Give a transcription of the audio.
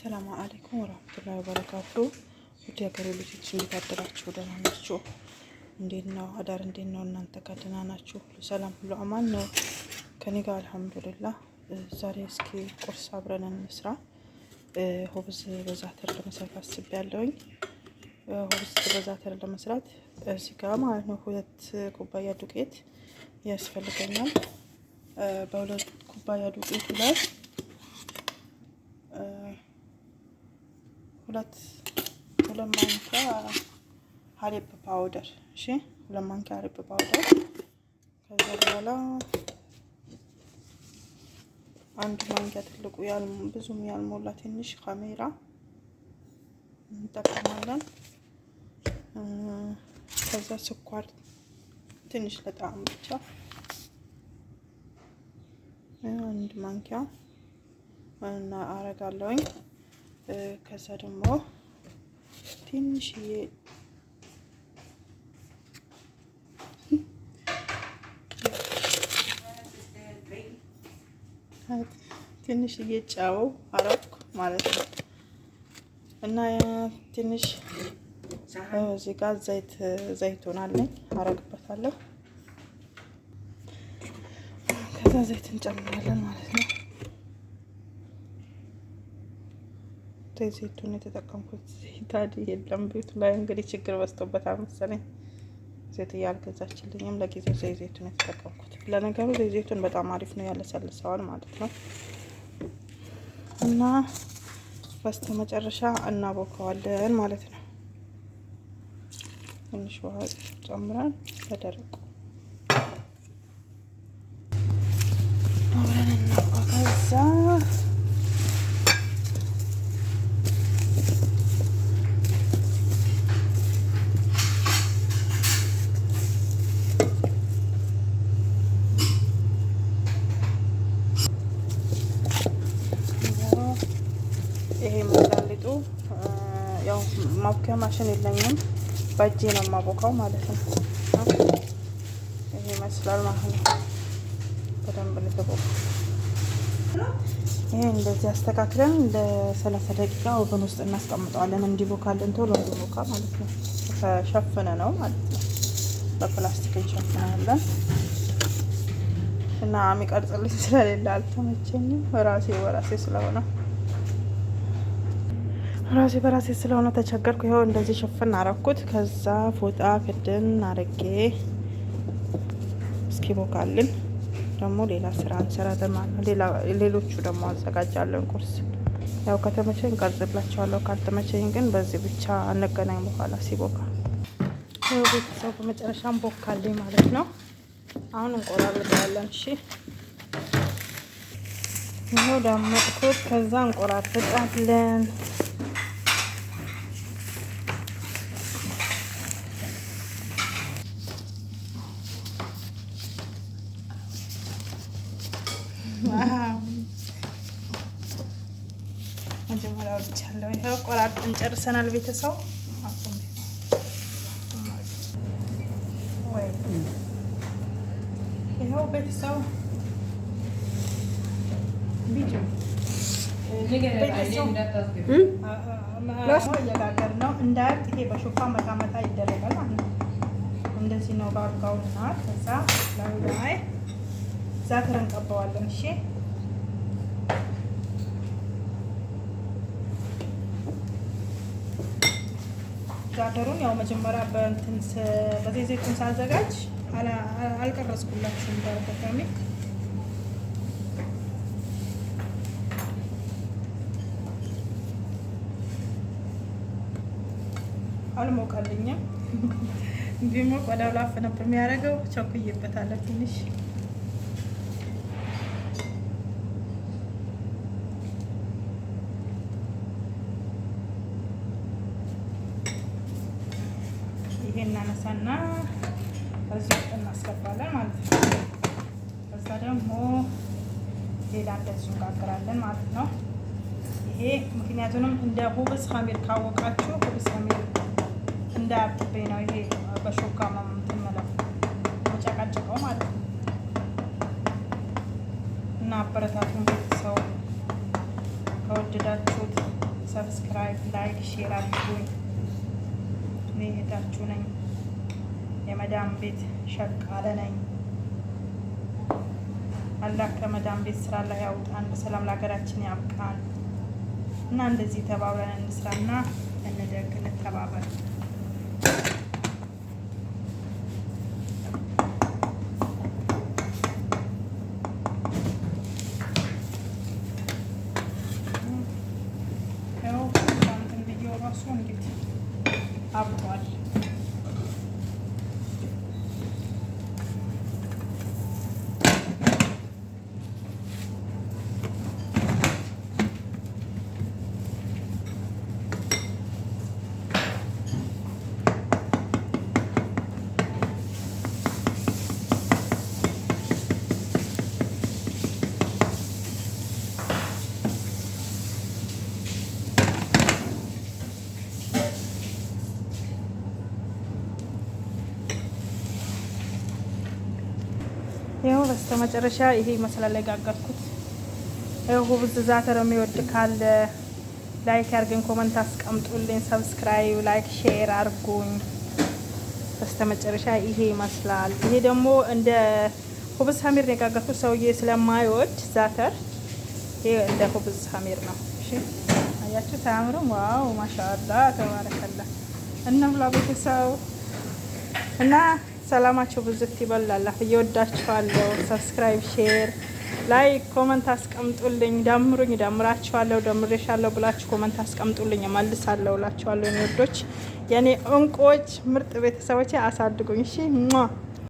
السلام عليكم ورحمة الله وبركاته። ውድ የሀገሬ ልጆች እንዴት አደራችሁ? ደህና ናችሁ? እንዴት ነው አዳር? እንዴት ነው እናንተ ጋር ደህና ናችሁ? ሁሉ ሰላም፣ ሁሉ አማን ነው? ከኔ ጋር አልሐምዱሊላህ። ዛሬ እስኪ ቁርስ አብረን እንስራ። خبز በ زعتر ለመስራት አስቤያለሁኝ። خبز በ زعتر ለመስራት እዚህ ጋር ማለት ነው 2 ኩባያ ዱቄት ያስፈልገኛል። በ2 ኩባያ ዱቄቱ ላይ ሁለት ሁለት ማንኪያ حليب powder፣ እሺ፣ 2 ማንኪያ حليب powder። ከዛ በኋላ 1 ማንኪያ ትልቁ ብዙም ያልሞላ ትንሽ خميرة እንጠቀማለን። ከዛ ስኳር ትንሽ ለጣዕም ብቻ 1 ማንኪያ እና አረጋለሁኝ። ከዛ ደግሞ ትንሽዬ ትንሽዬ ጨው አረኩ ማለት ነው። እና ትንሽ እዚህ ጋር ዘይት ዘይቱን አለኝ አረግበታለሁ። ከዛ ዘይት እንጨምራለን ማለት ነው። ዘይት ዘይቱን የተጠቀምኩት ዘይት የለም ቤቱ ላይ፣ እንግዲህ ችግር በዝቶበታል መሰለኝ። ዘይት እያልገዛችልኝም ለጊዜው ዘይት ዘይቱን የተጠቀምኩት። ለነገሩ ዘይት ዘይቱን በጣም አሪፍ ነው፣ ያለሰልሰዋል ማለት ነው። እና በስተ መጨረሻ እናቦከዋለን ማለት ነው። ትንሽ ውሃ ጨምረን በደረቁ አብረን እናቦካ። ከዛ ይሄ ሞላሊጡ ያው ማቡኪያ ማሽን የለኝም፣ በእጄ ነው የማቦካው ማለት ነው። ይሄ ይመስላል ማለት ነው። በደንብ ነው። ይሄ እንደዚህ አስተካክለን ለ30 ደቂቃ oven ውስጥ እናስቀምጠዋለን፣ እንዲቦካልን፣ ቶሎ እንዲቦካ ማለት ነው። ተሸፍነ ነው ማለት ነው። በፕላስቲክ እንሸፍነዋለን። እና የሚቀርጽልኝ ስለሌለ አልተመቸኝም። ራሴ በራሴ ስለሆነ ራሴ በራሴ ስለሆነ ተቸገርኩ። ይኸው እንደዚህ ሽፍን አረኩት። ከዛ ፎጣ ክድን አርጌ እስኪቦካልን ደግሞ ሌላ ስራ እንሰራለን ማለት ነው። ሌሎቹ ደግሞ አዘጋጃለን ቁርስ። ያው ከተመቸኝ ቀርጽላቸዋለሁ፣ ካልተመቸኝ ግን በዚህ ብቻ እንገናኝ በኋላ ሲቦካ። ይኸው ቤተሰብ በመጨረሻም ቦካልኝ ማለት ነው። አሁን እንቆራርጠዋለን። እሺ፣ ይኸው ዳመጥኩት። ከዛ እንቆራርጣለን። መጀመሪያ ወጥቻለሁ። ይኸው ቆራርጠን ጨርሰናል። ቤተሰብ፣ ይኸው ቤተሰብ እየጋገር ነው እንዳያልቅ። ይሄ በሹካ መታ መታ ይደረጋል ማለት ነው። እንደዚህ ነው ባርጋውና ከዛ ላዩ ላይ زعتر እንቀባዋለን። እሺ፣ زعتر ኡን ያው መጀመሪያ በእንትን በዘይት ዘይቱን ሳዘጋጅ አልቀረጽኩላችሁም በአጋጣሚ። አልሞቀልኝም። ቢሞቅ ወደ ላፍ ነበር የሚያደርገው። ቸኩዬበታለሁ ትንሽ። ይሄ እናነሳና እዚህ ውስጥ እናስገባለን ማለት ነው። ከዛ ደግሞ ሌላ እንደዚሁ እንጋግራለን ማለት ነው። ይሄ ምክንያቱንም እንደ خبز خمير ካወቃችሁ خبز خمير እንዳያብጥብኝ ነው። ይሄ በሾካ እንትን መለፍ መጨቃጨቀው ማለት ነው። እና አበረታቱን ቤተሰብ፣ ከወደዳችሁት Subscribe፣ like፣ share አድርጉኝ። እኔ እህታችሁ ነኝ። የመዳም ቤት ሸቃለ ነኝ። አላህ ከመዳም ቤት ስራ ላይ ያውጣን፣ በሰላም ለሀገራችን ያብቃን እና እንደዚህ ተባብረን እንስራና እንደግ፣ እንተባበር። ያው እንትን ብዬው ራሱ እንዴት አብጧል። ይኸው በስተመጨረሻ ይሄ ይመስላል የጋገርኩት። ይኸው خبز زعتر የሚወድ ካለ like አድርገኝ፣ comment አስቀምጡልኝ፣ subscribe፣ like፣ share አድርጉኝ። በስተመጨረሻ ይሄ ይመስላል። ይሄ ደግሞ እንደ خبز خمير ነው የጋገርኩት። ሰውዬ ስለማይወድ زعتر ይሄ እንደ خبز خمير ነው። እሺ አያችሁ፣ ታምሩም። Wow ما شاء الله تبارك الله። እንብላ ቤተሰብ እና ሰላማችሁ ብዝት ይበላላ። እየወዳችኋለሁ። Subscribe፣ share፣ like፣ comment አስቀምጡልኝ። ደምሩኝ፣ ደምራችኋለሁ፣ ደምሬሻለሁ ብላችሁ comment አስቀምጡልኝ፣ እመልሳለሁ እላችኋለሁ። የኔ ወዶች፣ የኔ እንቁዎች፣ ምርጥ ቤተሰቦቼ አሳድጉኝ። እሺ።